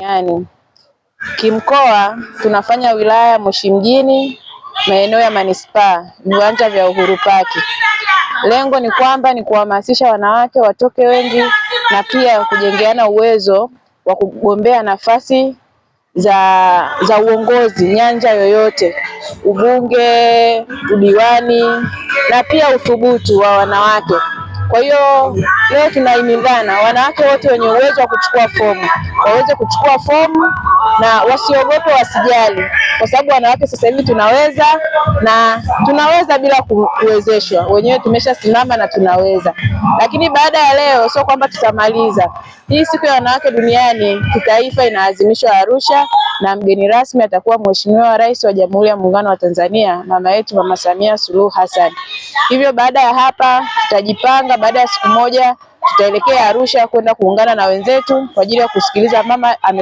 Duniani. Kimkoa tunafanya wilaya Moshi mjini, maeneo ya manispaa, viwanja vya Uhuru Park. Lengo ni kwamba ni kuhamasisha wanawake watoke wengi na pia kujengeana uwezo wa kugombea nafasi za uongozi nyanja yoyote, ubunge, udiwani na pia uthubutu wa wanawake. Kwa hiyo leo tunahimizana wanawake wote wenye uwezo wa kuchukua fomu waweze kuchukua fomu na wasiogope, wasijali, kwa sababu wanawake sasa hivi tunaweza na tunaweza bila kuwezeshwa, wenyewe tumeshasimama na tunaweza. Lakini baada ya leo sio kwamba tutamaliza. Hii siku ya wanawake duniani kitaifa inaadhimishwa Arusha na mgeni rasmi atakuwa Mheshimiwa Rais wa Jamhuri ya Muungano wa Tanzania, mama yetu Mama Samia Suluhu Hassan. Hivyo baada ya hapa tutajipanga, baada ya siku moja tutaelekea Arusha kwenda kuungana na wenzetu kwa ajili ya kusikiliza mama amekuja